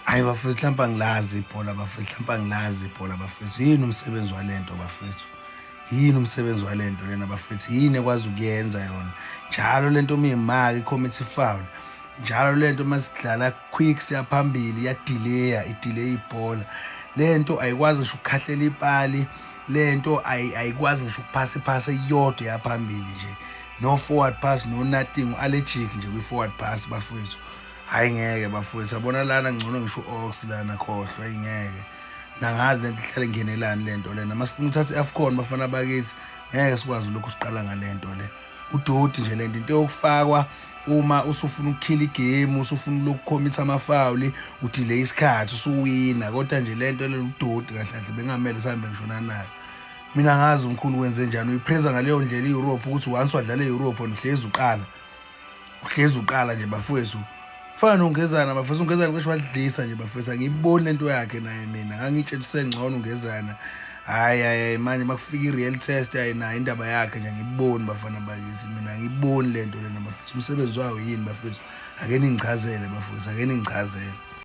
Hayi bafethu, mhlawumbe angilazi ibhola bafethu, mhlawumbe angilazi ibhola bafethu. Yini umsebenzi walento bafethu? Yini umsebenzi walento lena bafethu? Yini ekwazi ukuyenza yona? Njalo lento miyimaka i-commit foul. Njalo lento masidlala quick siyaphambili iyadelaya, idelay ibhola. Lento ayikwazi ngisho ukukhahlela ipali, lento ayikwazi ngisho ukuphasa iphasi eyodwa yaphambili nje. No forward pass, no nothing, allergic nje kwi-forward pass bafethu. Hayi ngeke bafowethu, yabona lana ngcono ngisho u-ox lana, khohlwa. Hayi ngeke, nangazi lento ihlale ingenelani lento lena. Masifuna ukuthatha i-AFCON bafana bakithi, ngeke sikwazi lokhu siqala ngalento le udoti nje lento, into yokufakwa uma usufuna ukukhila igame, usufuna lokukhomitha amafawuli, udelay isikhathi usuwina. Kodwa nje lento le udoti kahle kahle, bengamele sihambe ngishona nayo. Mina ngazi umkhulu wenze njani, uyipreza ngaleyo ndlela i-Europe ukuthi once wadlala e-Europe uhlezi uqala, uhlezi uqala nje bafowethu. Fana noNgezana bafowethu, uNgezana cishe wadlisa nje bafowethu, angiyiboni lento yakhe naye. Mina ngangitshela usengcono uNgezana. Hayi hayi, manje makufika i-real test, hayi nayo indaba yakhe nje angiyiboni bafana bakithi. Mina angiyiboni lento lena bafethu. Umsebenzi wayo yini bafethu? Ake ningichazele bafethu, ake ningichazele.